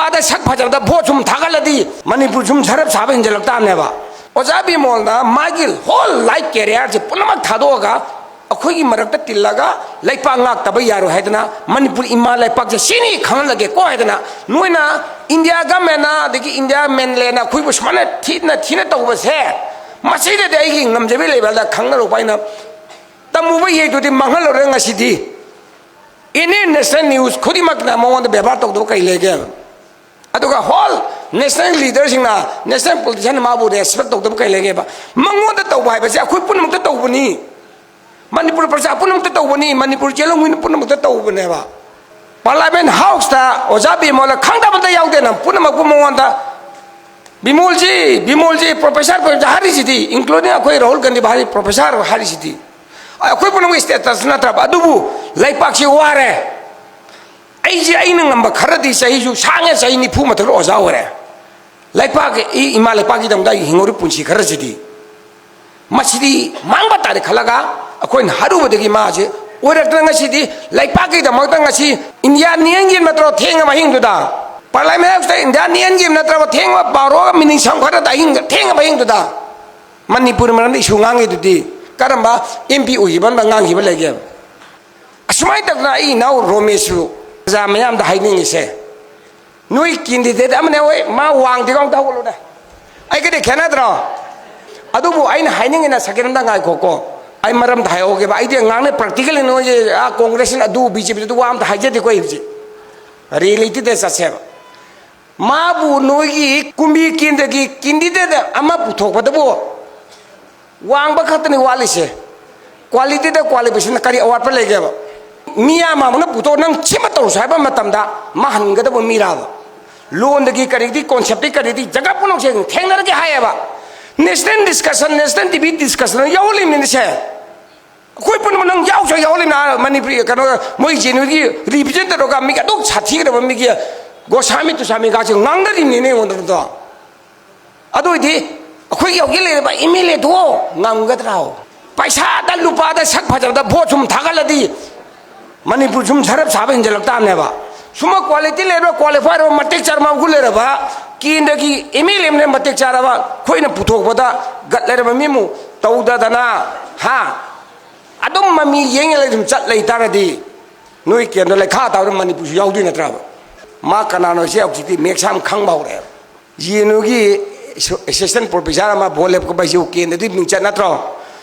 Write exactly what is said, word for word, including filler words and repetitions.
ꯑꯗ ꯁꯛ ꯐꯖꯕꯗ ꯚꯣꯠ ꯁꯨꯝ ꯊꯥꯒꯠꯂꯗꯤ ꯃꯅꯤꯄꯨꯔ ꯁꯨꯝ ꯁꯔꯞ ꯁꯥꯕ ꯍꯦꯟꯖꯜꯂꯛ ꯇꯥꯕꯅꯦꯕ꯫ ꯑꯣꯖꯥ ꯕꯤꯃꯣꯜꯅ ꯃꯥꯒꯤ whole life career ꯁꯦ ꯄꯨꯝꯅꯃꯛ ꯊꯥꯗꯣꯛꯑꯒ ꯑꯩꯈꯣꯏꯒꯤ ꯃꯔꯛꯇ ꯇꯤꯜꯂꯒ ꯂꯩꯄꯥꯛ ꯉꯥꯛꯇꯕ ꯌꯥꯔꯣꯏ ꯍꯥꯏꯗꯅ, ꯃꯅꯤꯄꯨꯔ ꯏꯃꯥ ꯂꯩꯄꯥꯛꯁꯦ ꯁꯤꯅꯤ ꯈꯪꯍꯜꯂꯒꯦꯀꯣ ꯍꯥꯏꯗꯅ, ꯅꯣꯏꯅ ꯏꯟꯗꯤꯌꯥ ꯒꯃꯦꯟꯅ ꯑꯗꯒꯤ ꯏꯟꯗꯤꯌꯥ ꯃꯦꯟꯂꯦꯟꯅ ꯑꯩꯈꯣꯏꯕꯨ ꯁꯨꯃꯥꯏꯅ ꯊꯤꯅ ꯊꯤꯅ ꯇꯧꯕꯁꯦ, ꯃꯁꯤꯗꯗꯤ ꯑꯩꯒꯤ ꯉꯝꯖꯕꯤ ꯂꯩꯕꯗ ꯈꯪꯅꯔꯨꯕ ꯑꯩꯅ ꯇꯝꯃꯨꯕ ꯌꯦꯛꯇꯨꯗꯤ ꯃꯥꯡꯍꯜꯂꯔꯣꯏ ꯉꯁꯤꯗꯤ꯫ Any national news ꯈꯨꯗꯤꯡꯃꯛꯅ ꯃꯉꯣꯟꯗ ꯕꯦꯕꯥꯔ ꯇꯧꯗꯕ ꯀꯩ ꯂꯩꯒꯦ? ꯑꯗꯨꯒ whole national leader ꯁꯤꯡꯅ, national politician ꯃꯥꯕꯨ respect ꯇꯧꯗꯕ ꯀꯩ ꯂꯩꯒꯦꯕ? ꯃꯉꯣꯟꯗ ꯇꯧꯕ ꯍꯥꯏꯕꯁꯦ ꯑꯩꯈꯣꯏ ꯄꯨꯝꯅꯃꯛꯇ ꯇꯧꯕꯅꯤ꯫ ꯃꯅꯤꯄꯨꯔ ꯄ꯭ꯔꯖꯥ ꯄꯨꯝꯅꯃꯛꯇ ꯇꯧꯕꯅꯤ, ꯃꯅꯤꯄꯨꯔ ꯖꯦꯂꯣꯡꯃꯤ ꯄꯨꯝꯅꯃꯛꯇ ꯇꯧꯕꯅꯦꯕ꯫ Parliament House ꯇ ꯑꯣꯖꯥ ꯕꯤꯃꯣꯜꯅ ꯈꯪꯗꯕ ꯑꯝꯇ ꯌꯥꯎꯗꯦ꯫ ꯅꯪ ꯄꯨꯝꯅꯃꯛꯄꯨ ꯃꯉꯣꯟꯗ "ꯕꯤꯃꯣꯜꯖꯤ, ꯕꯤꯃꯣꯜꯖꯤ, professor, professor" ꯍꯥꯏꯔꯤꯁꯤꯗꯤ, including ꯑꯩꯈꯣꯏ ꯔꯥꯍꯨꯜ ꯒꯥꯟꯙꯤ ꯚꯥꯏ professor ꯍꯥꯏꯔꯤꯁꯤꯗꯤ꯫ ꯑꯩꯈꯣꯏ ꯄꯨꯝꯅꯃꯛ status ꯅꯠꯇ꯭ꯔꯕ? ꯑꯗꯨꯕꯨ ꯂꯩꯄꯥꯛꯁꯤ ꯋꯥꯔꯦ꯫ ꯑꯩꯁꯦ ꯑꯩꯅ ꯉꯝꯕ ꯈꯔꯗꯤ, ꯆꯍꯤꯁꯨ ꯁꯥꯡꯉꯦ, ꯆꯍꯤ ꯅꯤꯐꯨ ꯃꯊꯛ ꯑꯣꯖꯥ ꯑꯣꯏꯔꯦ꯫ ꯂꯩꯄꯥꯛꯀꯤ, ꯏ-, ꯏꯃꯥ ꯂꯩꯄꯥꯛꯀꯤꯗꯃꯛꯇ ꯑꯩ ꯍꯤꯡꯍꯧꯔꯤ ꯄꯨꯟꯁꯤ ꯈꯔꯁꯤꯗꯤ꯫ ꯃꯁꯤꯗꯤ ꯃꯥꯡꯕ ꯇꯥꯔꯦ ꯈꯜꯂꯒ ꯑꯩꯈꯣꯏꯅ ꯍꯥꯏꯔꯨꯕꯗꯒꯤ ꯃꯥꯁꯦ ꯑꯣꯏꯔꯛꯇꯅ ꯉꯁꯤꯗꯤ ꯂꯩꯄꯥꯛꯀꯤꯗꯃꯛꯇ ꯉꯁꯤ ꯏꯟꯗꯤꯌꯥ ꯅꯤꯌꯟꯒꯤ ꯅꯠꯇ꯭ꯔꯣ ꯊꯦꯡꯉꯕ ꯑꯍꯤꯡꯗꯨꯗ? Parliament House ꯇ ꯏꯟꯗꯤꯌꯥ ꯅꯤꯌꯟꯒꯤ ꯅꯠꯇ꯭ꯔꯕ ꯊꯦꯡꯕ ꯕꯥꯔꯣꯒ ꯃꯤꯅꯤꯠ ꯁꯝ ꯈꯔꯗ ꯑꯍꯤꯡ ꯊꯦꯡꯉꯕ ꯑꯍꯤꯡꯗꯨꯗ ꯃꯅꯤꯄꯨꯔ ꯃꯔꯝꯗ issue ꯉꯥꯡꯉꯤꯗꯨꯗꯤ ꯀꯔꯝꯕ M P ꯑꯣꯏꯈꯤꯕ ꯑꯃꯅ ꯉꯥꯡꯈꯤꯕ ꯂꯩꯒꯦ? ꯑꯁꯨꯃꯥꯏꯅ ꯇꯧꯗꯅ ꯑꯩ ꯏꯅꯥꯎ ꯔꯣꯃꯦꯁꯁꯨ ꯄ꯭ꯔꯖꯥ ꯃꯌꯥꯝꯗ ꯍꯥꯏꯅꯤꯡꯉꯤꯁꯦ, ꯅꯣꯏ candidate ꯑꯃꯅꯦ, ꯍꯣꯏ, ꯃꯥ ꯋꯥꯡꯗꯦꯒ ꯑꯝꯇ ꯍꯧꯒꯠꯂꯨꯅꯦ꯫ ꯑꯩꯒꯗꯤ ꯈꯦꯠꯅꯗ꯭ꯔꯣ? ꯑꯗꯨꯕꯨ ꯑꯩꯅ ꯍꯥꯏꯅꯤꯡꯉꯤꯅ, second ꯑꯝꯇ ꯉꯥꯏꯈꯣꯀꯣ, ꯑꯩ ꯃꯔꯝꯗ ꯍꯥꯏꯍꯧꯒꯦꯕ꯫ ꯑꯩꯗꯤ ꯑꯉꯥꯡꯅ practically ꯅꯣꯏꯁꯦ, ꯑꯥ, Congress ꯅ ꯑꯗꯨ, B J P ꯗꯨ ꯋꯥ ꯑꯝꯇ ꯍꯥꯏꯖꯗꯦꯀꯣ꯫ ꯑꯩ ꯍꯧꯖꯤꯛ reality ꯗ ꯆꯠꯁꯦꯕ꯫ ꯃꯥꯕꯨ ꯅꯣꯏꯒꯤ ꯀꯨꯝꯕꯤ ꯀꯦꯟꯗ꯭ꯔꯒꯤ candidate ꯑꯃ ꯄꯨꯊꯣꯛꯄꯗꯕꯨ ꯋꯥꯡꯕ ꯈꯛꯇꯅꯤ ꯋꯥꯠꯂꯤꯁꯦ꯫ Quality ꯗ qualification ꯀꯔꯤ ꯑꯋꯥꯠꯄ ꯂꯩꯒꯦꯕ? ꯃꯤ ꯑꯃ ꯑꯃꯅ ꯄꯨꯊꯣꯛ, "ꯅꯪ ꯁꯤꯃ ꯇꯧꯔꯨꯁꯦ" ꯍꯥꯏꯕ ꯃꯇꯝꯗ ꯃꯥ ꯍꯟꯒꯗꯕ ꯃꯤꯔꯥꯕ? ꯂꯣꯟꯗꯒꯤ ꯀꯔꯤꯗꯤ, concept ꯇꯒꯤ ꯀꯔꯤꯗꯤ, ꯖꯒꯥ ꯄꯨꯝꯅꯃꯛꯁꯦ ꯊꯦꯡꯅꯔꯒꯦ ꯍꯥꯏꯌꯦꯕ꯫ National discussion, national debate discussion ꯌꯥꯎꯍꯜꯂꯤꯕꯅꯤꯅꯦ ꯁꯦ꯫ ꯑꯩꯈꯣꯏ ꯄꯨꯝꯅꯃꯛ ꯅꯪ ꯌꯥꯎꯁꯨ ꯌꯥꯎꯍꯜꯂꯤꯕꯅ ꯃꯅꯤꯄꯨꯔꯤ ꯀꯩꯅꯣ, ꯃꯣꯏ ꯖꯦꯅꯨꯒꯤ represent ꯇꯧꯔꯒ ꯃꯤꯒꯤ ꯑꯗꯨꯛ ꯁꯥꯊꯤꯒꯗꯕ ꯃꯤꯒꯤ ꯒꯣꯁꯥꯃꯤ ꯇꯨꯁꯥꯃꯤꯒꯥꯁꯦ ꯉꯥꯡꯅꯔꯤꯕꯅꯤꯅꯦ ꯑꯩꯉꯣꯟꯗ꯫ ꯑꯗꯨ ꯑꯣꯏꯗꯤ ꯑꯩꯈꯣꯏꯒꯤ ꯍꯧꯖꯤꯛ ꯂꯩꯔꯤꯕ M L A ꯗꯣ ꯉꯝꯒꯗ꯭ꯔꯣ? ꯄꯩꯁꯥꯗ ꯂꯨꯄꯥꯗ ꯁꯛ ꯐꯖꯕꯗ ꯚꯣꯠ ꯁꯨꯝ ꯊꯥꯒꯠꯂꯗꯤ ꯃꯅꯤꯄꯨꯔ ꯁꯨꯝ ꯁꯔꯞ ꯁꯥꯕ ꯍꯦꯟꯖꯜꯂꯛ ꯇꯥꯕꯅꯦꯕ꯫ ꯁꯨꯝꯕ ꯀ꯭ꯋꯥꯂꯤꯇꯤ ꯂꯩꯔꯕ, ꯀ꯭ꯋꯥꯂꯤꯐꯥꯏ ꯑꯣꯏꯔꯕ, ꯃꯇꯤꯛ ꯆꯥꯔꯕ, ꯃꯒꯨꯟ ꯂꯩꯔꯕ ꯀꯦꯟꯗ꯭ꯔꯒꯤ ꯑꯦꯝ ꯑꯦꯜ ꯑꯦ ꯑꯃꯅ ꯃꯇꯤꯛ ꯆꯥꯔꯕ, ꯑꯩꯈꯣꯏꯅ ꯄꯨꯊꯣꯛꯄꯗ ꯒꯠ ꯂꯩꯔꯕ ꯃꯤꯕꯨ ꯇꯧꯗꯗꯅ, ꯍꯥ, ꯑꯗꯨꯝ ꯃꯃꯤ ꯌꯦꯡꯉ ꯂꯩ, ꯑꯗꯨꯝ ꯆꯠ ꯂꯩ ꯇꯥꯔꯗꯤ ꯅꯣꯏ ꯀꯦꯟꯗ꯭ꯔ ꯂꯩꯈꯥ ꯇꯥꯕꯗ ꯃꯅꯤꯄꯨꯔꯁꯨ ꯌꯥꯎꯗꯣꯏ ꯅꯠꯇ꯭ꯔꯕ? ꯃꯥ ꯀꯅꯥꯅꯣ ꯁꯤ ꯍꯧꯖꯤꯛꯇꯤ ꯃꯌꯦꯛ ꯁꯥꯡ ꯈꯪꯕ ꯍꯧꯔꯛꯑꯦꯕ꯫ ꯖꯤ ꯑꯦꯟ ꯌꯨꯒꯤ ꯑꯦꯁꯣꯁꯤꯌꯦꯁꯟ ꯄ꯭ꯔꯣꯐꯦꯁꯔ ꯑꯃ ꯚꯣꯠ ꯂꯦꯞꯄ ꯍꯥꯏꯁꯤꯕꯨ ꯀꯦꯟꯗ꯭ꯔꯗꯨꯒꯤ ꯃꯤꯡꯆꯠ ꯅꯠꯇ꯭ꯔꯣ?